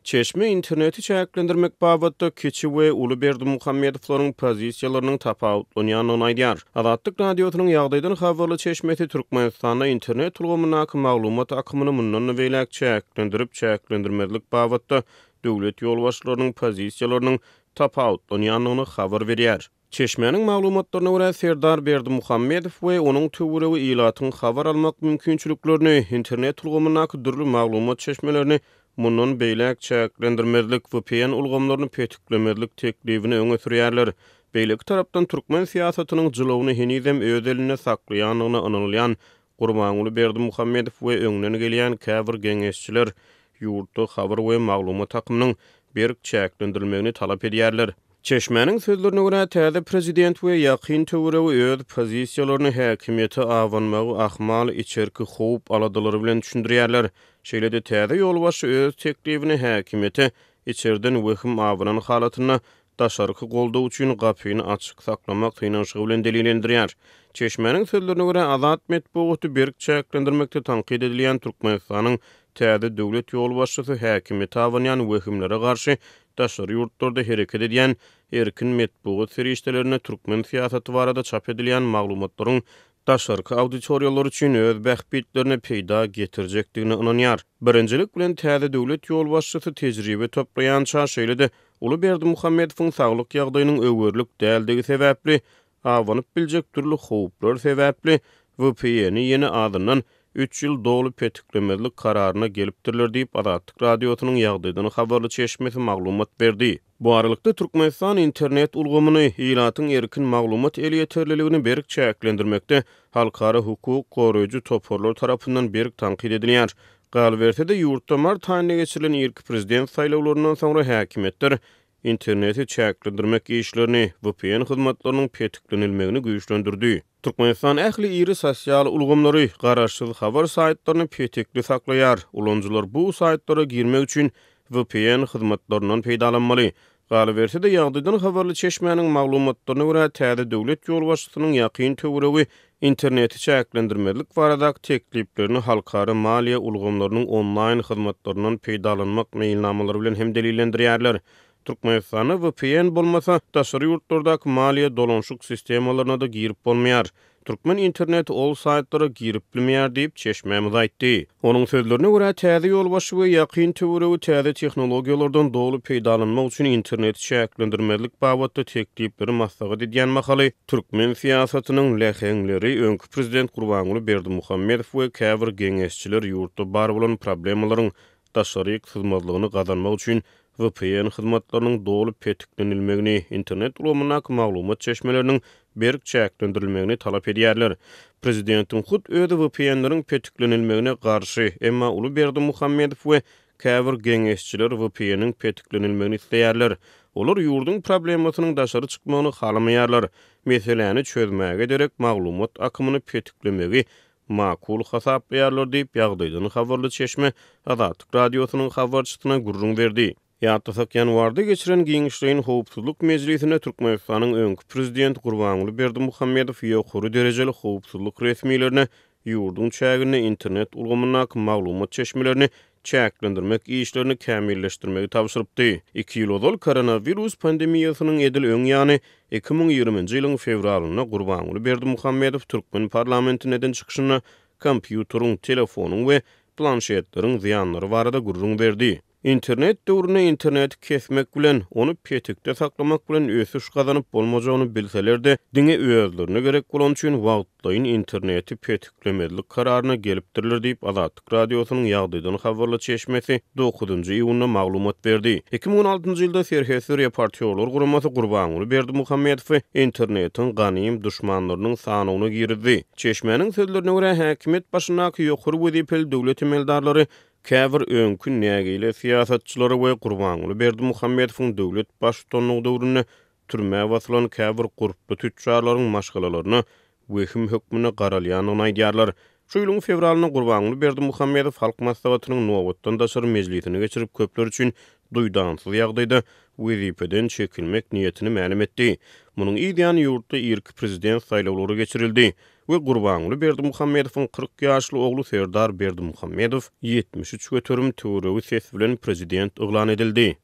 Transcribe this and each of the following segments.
Çeşme interneti çäklendirmek babatda kiçi we uly Berdimuhamedowlaryň pozisiýalarynyň tapawutlanýandygyny aýdýar. Azatlyk Radiosynyň ýagdaýdan habarly çeşmesi Türkmenistanda internet ulgamyndaky maglumat akymyny mundan beýläk çäklendirip, çäklendirmezlik babatda döwlet ýolbaşçylarynyň pozisiýalarynyň tapawutlanýandygyny habar berýär. Çeşmäniň maglumatlaryna görä, Serdar Berdimuhamedow we onuň töweregi ilatyň habar almak mümkinçiliklerini, internet ulgamyndaky dürli maglumat çeşmelerini mundan beýläk çäklendirmezlik, vpn ulgamlaryny petiklemezlik teklibini öňe sürýärler. Beýleki tarapdan, türkmen syýasatynyň jylawyny henizem öz elinde saklaýandygyna ynanylýan Gurbanguly Berdimuhamedow we öňden gelýän käbir geňeşçiler ýurtda habar we maglumat akymynyň berk çäklendirilmegini talap edýärler. Çeşmäniň sözlerine görä, täze prezident we ýakyn töweregi öz pozisiýalaryny häkimiýete abanmagy ahmal içerki howp aladalary bilen düşündirýärler. Şeýle-de täze ýolbaşçy öz teklibini häkimiýete içerden wehim abanan halatynda daşarky goldaw üçin gapyny açyk saklamak synanyşygy bilen delillendirýär. Çeşmäniň sözlerine görä, azat metbugaty berk çäklendirmekde tankyt edilýän Türkmenistanyň täze döwlet ýolbaşçysy häkimiýete abanýan wehimlere garşy daşary ýurtlarda hereket edýän erkin metbugat serişdelerinde türkmen syýasaty barada çap edilýän maglumatlaryň daşarky auditoriýalar üçin öz bähbitlerine peýda getirjekdigine ynanýar. Birinjilik bilen täze döwlet ýolbaşçysy tejribe toplaýança, şeýle-de uly Berdimuhamedowyň saglyk ýagdaýynyň öwerlik däldigi sebäpli, abanyp biljek dürli howplar sebäpli VPN-i ýene azyndan üç ýyl doly petiklemezlik kararyna gelipdirler diýip, Azatlyk Radiosynyň ýagdaýdan habarly çeşmesi maglumat berdi. Bu aralykda, Türkmenistan internet ulgamyny, ilatyň erkin maglumat elýeterliligini berk çäklendirmekde halkara hukuk goraýjy toparlar tarapyndan berk tankyt edilýär. Galyberse-de, ýurtda mart aýynda geçirilen irki prezident saýlawlaryndan soňra häkimiýetler interneti çäklendirmek işlerini, vpn hyzmatlarynyň petiklenilmegini güýçlendirdi. Türkmenistan ähli iri sosial ulgamlary, garaşsyz habar saýtlaryny petekli saklaýar. Ulanyjylar bu saýtlara girmek üçin vpn hyzmatlaryndan peýdalanmaly. Galyberse-de, ýagdaýdan habarly çeşmäniň maglumatlaryna görä, täze döwlet ýolbaşçysynyň ýakyn töweregi interneti çäklendirmezlik baradaky tekliplerini halkara maliýe ulgamlarynyň onlaýn hyzmatlaryndan peýdalanmak meýilnamalary bilen hem delillendirýärler. Türkmenistanda vpn bolmasa, daşary ýurtlardaky maliýe dolanyşyk sistemalaryna-da girip bolmaýar. Türkmen interneti ol saýtlara girip bilmeýär diýip, çeşmämiz aýtdy. Onuň sözlerine görä, täze ýolbaşçy we ýakyn töweregi täze tehnologiýalardan doly peýdalanmak üçin interneti çäklendirmezlik babatda teklipleri maslahat edýän mahaly, türkmen syýasatynyň läheňleri, öňki prezident Gurbanguly Berdimuhamedow we käbir geňeşçiler ýurtda bar bolan problemalaryň daşaryk syzmazlygyny gazanmak üçin vpn hyzmatlarynyň doly petiklenilmegini, internet ulgamyndaky maglumat çeşmeleriniň berk çäklendirilmegini talap edýärler. Prezidentiň hut özi vpn-leriň petiklenilmegine garşy, emma uly Berdimuhamedow we käbir geňeşçiler vpn-iň petiklenilmegini isleýärler. Olar ýurduň problemasynyň daşary çykmagyny halamaýarlar. Meseläni çözmäge derek maglumat akymyny petiklemegi makul hasaplaýarlar diýip, ýagdaýdan habarly çeşme Azatlyk Radiosynyň habarçysyna gürrüň berdi. Ýatlasak, ýanwarda geçiren giňişleýin howpsuzlyk mejlisinde Türkmenistanyň öňki prezidenti Gurbanguly Berdimuhamedow ýokary derejeli howpsuzlyk resmilerine ýurduň çäginde internet ulgamyndaky maglumat çeşmelerini çäklendirmek işlerini kämilleşdirmegi tabşyrypdy. Iki ýyl ozal koronawirus pandemiýasynyň edil öň ýany, 2020-nji ýylyň fewralynda Gurbanguly Berdimuhamedow türkmen parlamentinde eden çykyşynda kompýuteriň, telefonyň we planşetleriň zyýanlary barada gürrüň berdi. Internet döwründe interneti kesmek bilen, ony petikde saklamak bilen ösüş gazanyp bolmajagyny bilseler-de, diňe özlerine gerek bolany üçin wagtlaýyn interneti petiklemezlik kararyna gelipdirler diýip, Azatlyk Radiosynyň ýagdaýdan habarly çeşmesi dokuzynjy iýunda maglumat berdi. 2016-njy ýylda Serhetsiz reportýorlar guramasy Gurbanguly Berdimuhamedowy internetiň ganym duşmanlarynyň sanawyna girizdi. Çeşmäniň sözlerine görä, häkimiýet başyndaky ýokary wezipeli döwlet emeldarlary Käbir öňki nägile syýasatçylary we Gurbanguly Berdimuhamedowyň döwlet baştutanlygy döwründe türmä basylan käbir gurply tüçjarlaryň maşgalalaryna wehim hökmünde garalýandygyny aýdýarlar. Şu ýylyň fewralynda Gurbanguly Berdimuhamedow Halk Maslahatynyň nobatdan daşary mejlisini geçirip, köpler üçin duýdansyz ýagdaýda wezipeden çekilmek niýetini mälim etdi. Munuň yz ýany ýurtda irki prezident saýlawlary geçirildi. we Gurbanguly Berdimuhamedowyň 40 ýaşly ogly Serdar Berdimuhamedow 73% töweregi ses bilen prezident yglan edildi.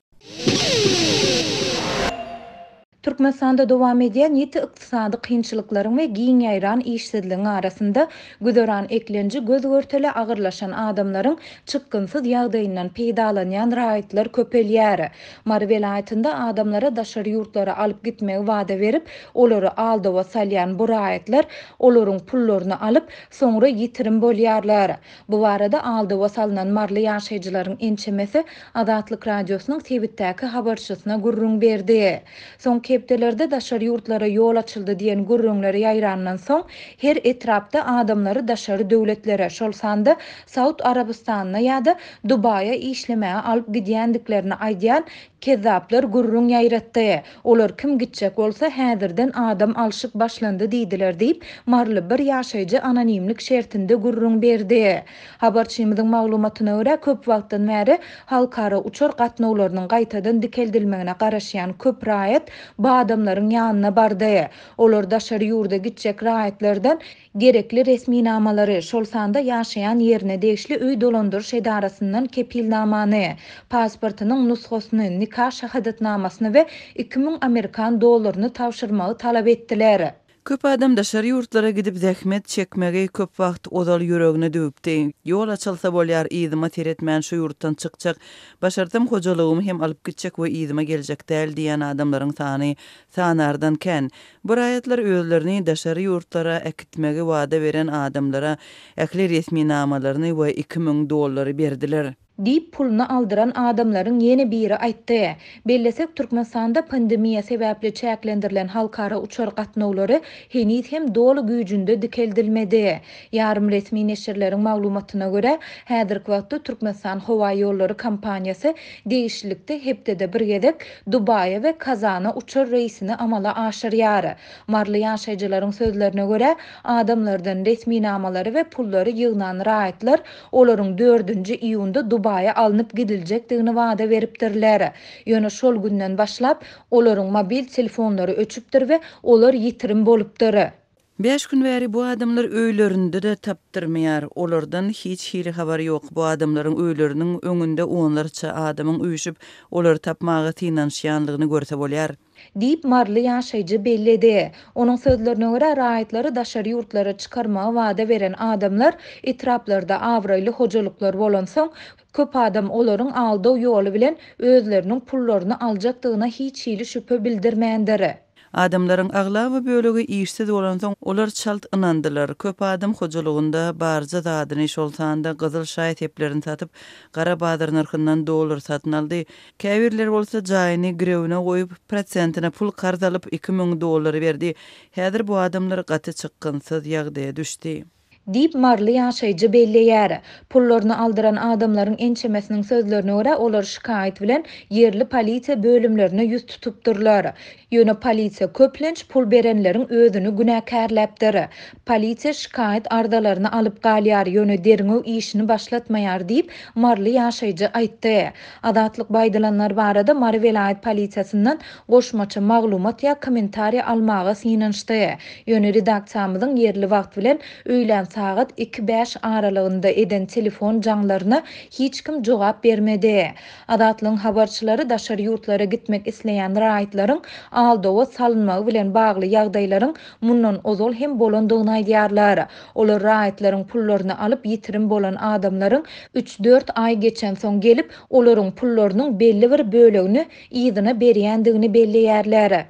Türkmenistanda dowam edýän ýiti ykdysady kynçylyklaryň we giň ýaýran işsizligiň arasynda güzeran eklenji göz-görtele agyrlaşan adamlaryň çykgynsyz ýagdaýyndan peýdalanýan raýatlar köpelýär. Mary welaýatynda adamlara daşary ýurtlara alyp gitmegi wada berip, olary aldawa salýan bu raýatlar olaryň pullaryny alyp, soňra ýitirim bolýarlar. Bu barada aldawa salnan maryly ýaşaýjylaryň ençemesi Azatlyk Radiosynyň sebitdäki habarçysyna gürrüň berdi. Soňky hepdelerde daşary ýurtlara ýol açyldy diýen gürrüňler ýaýrandan soň, her etrapda adamlary daşary döwletlere, şol sanda Saud Arabystanyna ýa-da Dubaýa işlemäge alyp gidýändiklerini aýdýan kezzaplar gürrüň ýaýratdy. Olar kim gitjek bolsa, häzirden adam alşyk başlandy diýdiler diýip, maryly bir ýaşaýjy anonimlik şertinde gürrüň berdi. Habarçymyzyň maglumatyna görä, köp wagtdan bäri halkara uçar gatnawlarynyň gaýtadan dikeldilmegine garaşýan köp raýat bu adamlaryň ýanyna bardy. Olar daşary ýurda gitjek raýatlardan Gerekli resminamalary, şol sanda ýaşaýan ýerine degişli öý dolandyryş edarasyndan kepilnamany, pasportynyň nusgasyny, nika şahadatnamasyny we 2000 amerikan dollaryny tabşyrmagy talap etdiler. Köp adam daşary ýurtlara gidip zähmet çekmegi köp wagt ozal ýüregine düwüpdi. Ýol açylsa bolýar, yzyma seretmän şu ýurtdan çykjak, başarsam hojalygymy hem alyp gitjek we yzyma geljek däl diýýän adamlaryň sany sanardan kän. Bu raýatlar özlerini daşary ýurtlara äkitmegi wada beren adamlara ähli resminamalaryny we 2000 dollary berdiler. Diýip, puluny aldyran adamlaryň ýene biri aýtdy. Bellesek, Türkmenistanda pandemiýa sebäpli çäklendirilen halkara uçar gatnawlary heniz hem doly güýjünde dikeldilmedi. Ýarym resmi neşirleriň maglumatyna görä, häzirki wagtda Türkmenistan howaýollary kompaniýasy degişlilikde hepdede bir gezek Dubaýa we Kazana uçar reýsini amala aşyrýar. Maryly ýaşaýjylaryň sözlerine görä, adamlardan resminamalary we pullary ýygnan raýatlar olaryň dördünji iýunda Dubaýa alnyp gidiljekdigini wada beripdirler. Ýöne şol günden başlap, olaryň mobil telefonlary öçüpdir we olar ýitirim bolupdyr. Bäş gün bäri bu adamlar öýlerinde-de tapdyrmaýar. Olardan hiç hili habar ýok. Bu adamlaryň öýleriniň öňünde onlarça adamyň üýşüp, olary tapmaga synanyşýanlygyny görse bolýar. Diýip, maryly ýaşaýjy belledi. Onuň sözlerine görä, raýatlary daşary ýurtlara çykarmagy wada beren adamlar etraplarda abraýly hojalyklar bolansoň, köp adam olaryň aldaw ýoly bilen özleriniň pullaryny aljakdygyna hiç hili şübhe bildirmändir. Adamlaryň aglaba bölegi işsiz bolansoň, olar çalt ynandylar. Köp adam hojalygynda barja zadyny, şol sanda gyzyl şaý-seplerini satyp, gara bazar nyrhyndan dollar satyn aldy. Käbirleri bolsa jaýyny girewine goýup, prosentine pul karz alyp, 2000 dollary berdi. Häzir bu adamlar gaty çykgynsyz ýagdaýa düşdi. Diýip, maryly ýaşaýjy belleýär. Pullaryny aldyran adamlaryň ençemesiniň sözlerine görä, olar şikaýat bilen ýerli polisiýa bölümlerine ýüz tutupdyrlar. Ýöne polisiýa köplenç pul berenleriň özüni günäkärläpdir. Polisiýa şikaýat arzalaryny alyp galýar, ýöne derňew işini başlatmaýar diýip, maryly ýaşaýjy aýtdy. Azatlyk bu aýdylanlar barada Mary welaýat polisiýasyndan goşmaça maglumat ýa kommentariý almaga synanyşdy. Ýöne redaksiýamyzyň ýerli wagt bilen öýlän sagat iki-bäş aralygynda eden telefon jaňlaryna hiç kim jogap bermedi. Azatlygyň habarçylary daşary ýurtlara gitmek isleýän raýatlaryň aldawa salynmagy bilen bagly ýagdaýlaryň mundan ozal hem bolandygyny aýdýarlar. Olar raýatlaryň pullaryny alyp ýitirim bolan adamlaryň üç-dört aý geçensoň gelip, olaryň pullarynyň belli bir bölegini yzyna berýändigini belleýärler.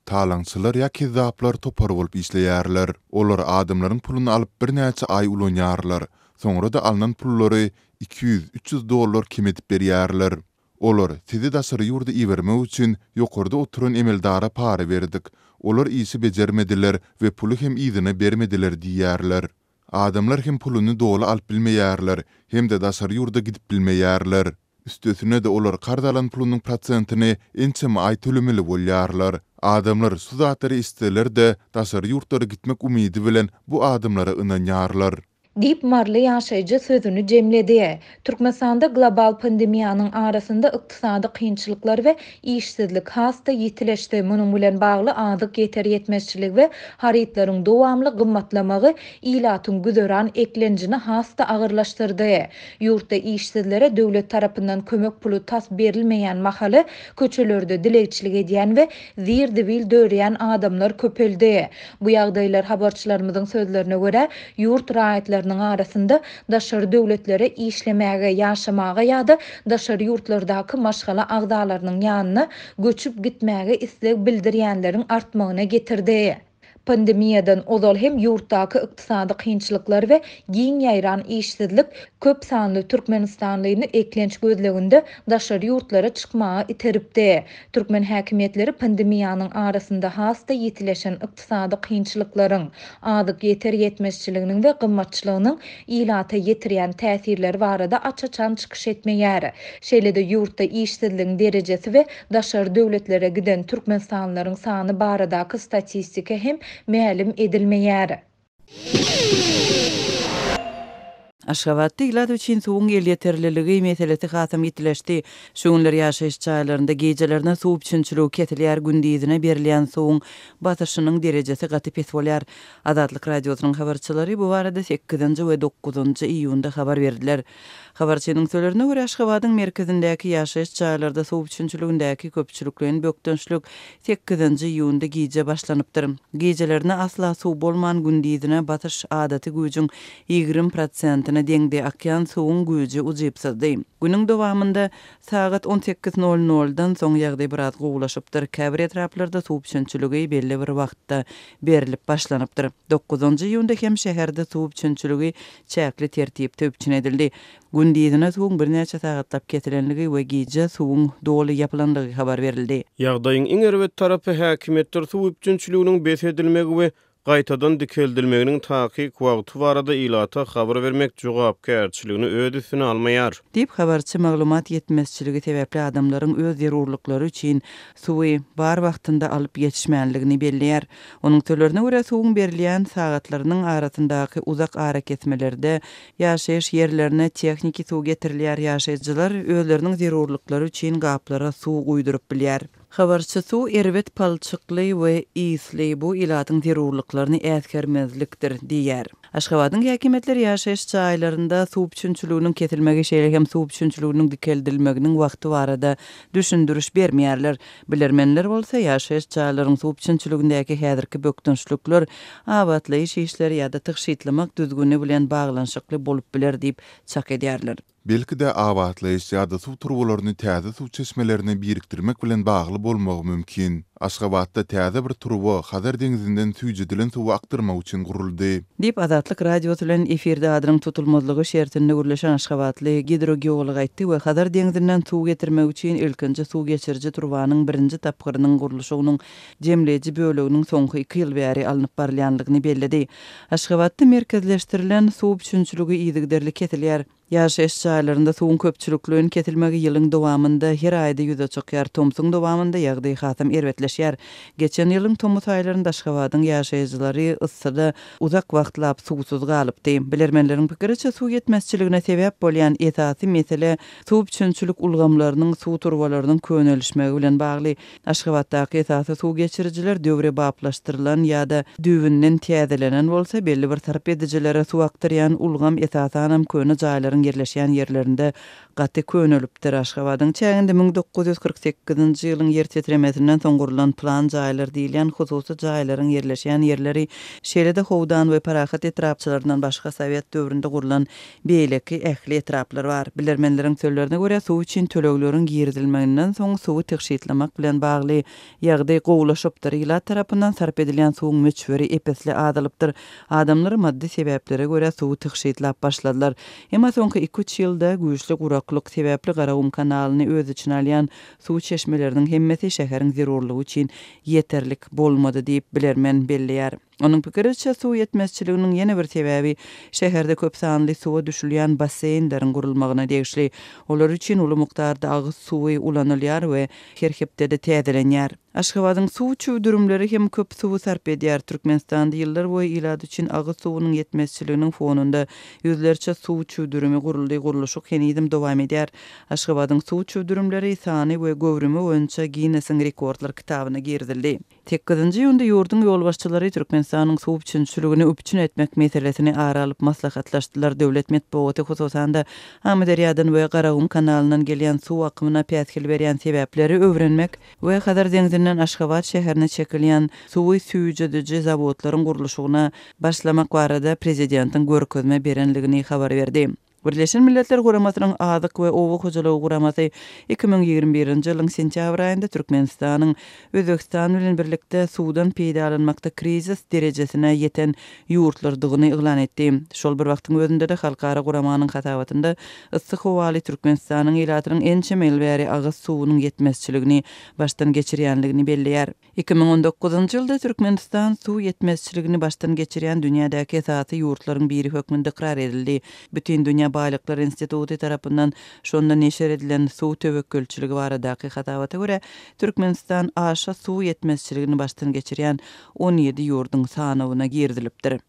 Talaňçylar ýa kezzaplar topar bolup işleýärler. Olar adamlaryň puluny alyp birnäçe aý ulanýarlar. Soňra-da alnan pullary 200, 300 dollar kem edip berýärler. Olar, Sizi daşary ýurda ibermek üçin ýokarda oturan emeldara para berdik. Olar işi bejermediler we puly hem yzyna bermediler diýýärler. Adamlar hem puluny doly alyp bilmeýärler hem-de daşary ýurda gidip bilmeýärler. Üstesine-de olar karz alan pulunyň prosentini ençeme aý tölemeli bolýarlar. Adamlar şu zatlary eşitseler-de, daşary ýurtlara gitmek umydy bilen bu adamlara ynanýarlar. Diýip, maryly ýaşaýjy sözüni jemledi. Türkmenistanda global pandemiýanyň arasynda ykdysady kynçylyklar we işsizlik has-da ýitileşdi, munuň bilen bagly azyk ýeter-ýetmezçiligi we harytlaryň dowamly gymmatlamagy ilatyň güzeran eklenjini has-da agyrlaşdyrdy. Ýurtda işsizlere döwlet tarapyndan kömek puly tas berilmeýän mahaly, köçelerde dilegçilik edýän we zir-zibil dörýän adamlar köpeldi. Bu ýagdaýlar, habarçylarymyzyň sözlerine görä, ýurt raýatlarynyň arasynda daşary döwletlere işlemäge, ýaşamaga ýa-da daşary ýurtlardaky maşgala agzalarynyň ýanyna göçüp gitmäge isleg bildirýänleriň artmagyna getirdi. Pandemiýadan ozal hem ýurtdaky ykdysady kynçylyklar we giň ýaýran işsizlik köp sanly türkmenistanlyny eklenç gözleginde daşary ýurtlara çykmaga iteripdi. Türkmen häkimiýetleri pandemiýanyň arasynda has-da ýitileşen ykdysady kynçylyklaryň, azyk ýeter-ýetmezçiliginiň we gymmatçylygynyň ilata ýetirýän täsirleri barada aç-açan çykyş etmeýär. Şeýle-de ýurtda işsizligiň derejesi we daşary döwletlere giden türkmenistanlylaryň sany baradaky statistika hem mälim edilmeýär. Aşgabatda ilat üçin suwuň elýeterliligi meselesi hasam ýitileşdi. Şu günler ýaşaýyş jaýlarynda gijelerine suw üpjünçiligi kesilýär, gündizine berilýän suwuň basyşynyň derejesi gaty pes bolýar. Azatlyk Radiosynyň habarçylary bu barada sekizinji we dokuzynjy iýunda habar berdiler. Habarçynyň sözlerine görä, Aşgabadyň merkezindäki ýaşaýyş jaýlarda suw üpjünçiligindäki köpçülikleýin bökdençlik sekizinji iýunda gije başlanypdyr. Gijelerine asla suw bolman, gündizine basyş adaty güýjüň 20 prosentine deňdi, akýan suwuň güýji ujypsyzdy. Günüň dowamynda sagat on sekiz nol noldan soň ýagdaý biraz gowulaşypdyr, käbir etraplarda suw üpjünçiligi belli bir wagtda berlip başlanypdyr. Dokuzynjy iýunda hem şäherde suw üpjünçiligi çäkli tertipde üpjün edildi. Gündizine suwuň birnäçe sagatlap kesilenligi we gije suwuň doly ýapylanlygy habar berildi. Ýagdaýyň iň erbet tarapy häkimiýetler suw üpjünçiliginiň bes edilmegi we gaýtadan dikeldilmeginiň takyk wagty barada ilata habar bermek jogapkärçiligini öz üstüne almaýar. Diýip, habarçy maglumat ýetmezçiligi sebäpli adamlaryň öz zerurlyklary üçin suwy bar wagtynda alyp ýetişmänligini belleýär. Onuň sözlerine görä, suwuň berilýän sagatlarynyň arasyndaky uzak arakesmelerde ýaşaýyş ýerlerine tehniki suw getirilýär, ýaşaýjylar özleriniň zerurlyklary üçin gaplara suw guýduryp bilýär. Habarçy suw erbet palçykly we ysly, bu ilatyň zerurlyklaryny äsgermezlikdir diýýär. Aşgabadyň häkimiýetleri ýaşaýyş jaýlarynda suw üpjünçiliginiň kesilmegi, şeýle hem suw üpjünçiliginiň dikeldilmeginiň wagty barada düşündiriş bermeýärler. Bilermenler bolsa, ýaşaýyş jaýlaryň suw üpjünçiligindäki häzirki bökdençlikler abatlaýyş işleri ýa-da tygşytlamak düzgüni bilen baglanyşykly bolup biler diýip çak edýärler. Belki-de, abatlaýyş ýa-da suw turbalaryny täze suw çeşmelerine birikdirmek bilen bagly bolmagy mümkin. Aşgabatda täze bir turba Hazar deňzinden süýjüdilen suwy akdyrmak üçin guruldy. Diýip, Azatlyk Radiosy bilen efirde adynyň tutulmazlygy şertinde gürleşen aşgabatly gidrogeolog aýtdy we Hazar deňzinden suw getirmek üçin ilkinji suw geçiriji turbanyň birinji tapgyrynyň gurluşygynyň jemleýji böleginiň soňky iki ýyl bäri alnyp barylýanlygyny belledi. Aşgabatda merkezleşdirilen suw üpjünçiligi yzygiderli kesilýär. Ýaşaýyş jaýlarynda suwuň köpçülikleýin kesilmegi ýylyň dowamynda her aýda ýüze çykýar. Tomsuň dowamynda ýagdaý hasam erbetleşýär. Geçen ýylyň tomus aýlarynda Aşgabadyň ýaşaýjylary yssyda uzak wagtlap suwsuz galypdy. Bilermenleriň pikiriçe, suw ýetmezçiligine sebäp bolýan esasy mesele suw üpjünçilik ulgamlarynyň suw turbalarynyň könelişmegi bilen bagly. Aşgabatdaky esasy suw geçirijiler döwrebaplaşdyrylan ýa-da düýbünden täzelenen bolsa, belli bir sarp edijilere suw akdyrýan ulgam esasanam köne jaýlaryň ýerleşýän ýerlerinde gaty könelipdir. Aşgabadyň çäginde 1948-nji ýylyň ýer titremesinden soň gurlan plan jaýlar diýilýän hususy jaýlaryň ýerleşýän ýerleri, şeýle-de Howdan we Parahat etrapçalaryndan başga sowet döwründe gurlan Beýleki ähli etraplar bar. Bilermenleriň sözlerine görä, suw üçin tölegleriň girizilmeginden soň suwy tygşytlamak bilen bagly ýagdaý gowulaşypdyr, ilat tarapyndan sarp edilýän suwuň möçberi ep-esli azalypdyr. Adamlar maddy sebäplere görä suwy tygşytlap başladylar. Emma soňky iki-üç ýylda güýçli guraklyk sebäpli Garagum kanalyny öz içine alýan suw çeşmeleriniň hemmesi şäheriň zerurlygy üçin ýeterlik bolmady diýip, bilermen belleýär. Onuň pikiriçe, suw ýetmezçiliginiň ýene bir sebäbi şäherde köp sanly suwa düşülýän basseýnleriň gurulmagyna degişli. Olar üçin uly mukdarda agyz suwy ulanylýar we her hepdede täzelenýär. Aşgabadyň suw çüwdürimleri hem köp suwy sarp edýär. Türkmenistanda ýyllar boýy ilat üçin agyz suwunyň ýetmezçiliginiň fonunda ýüzlerçe suw çüwdürimi guruldy, gurluşyk henizem dowam edýär. Aşgabadyň suw çüwdürimleri sany we göwrümi boýunça Ginnesiň rekordlar kitabyna girizildi. Sekizinji iýunda ýurduň ýolbaşçylary Türkmenistanyň suw üpjünçiligini üpjün etmek meselesini ara alyp maslahatlaşdylar. Döwlet metbugaty, hususan-da, Amyderýadan we Garagum kanalyndan gelýän suw akymyna päsgel berýän sebäpleri öwrenmek we Hazar deňzinden Aşgabat şäherine çekilýän suwy süýjediji zawodlaryň gurluşygyna başlamak barada prezidentiň görkezme berenligini habar berdi. Birleşen Milletler Guramasynyň Azyk we oba hojalygy guramasy 2021-nji ýylyň sentýabr aýynda Türkmenistanyň Özbegistan bilen birlikde suwdan peýdalanmakda krizis derejesine ýeten ýurtlardygyny yglan etdi. Şol bir wagtyň özünde-de halkara guramanyň hasabatynda yssy howaly Türkmenistanyň ilatynyň ençeme ýyl bäri agyz suwunyň ýetmezçiligini başdan geçirýänligini belleýär. 2019-njy ýylda Türkmenistan suw ýetmezçiligini başdan geçirýän dünýädäki esasy ýurtlaryň biri hökmünde ykrar edildi. Bütindünýä baýlyklar instituty tarapyndan şonda neşir edilen suw töwekgelçiligi baradaky hasabata görä, Türkmenistan aşa suw ýetmezçiligini başdan geçirýän 17 ýurduň sanawyna girizilipdir.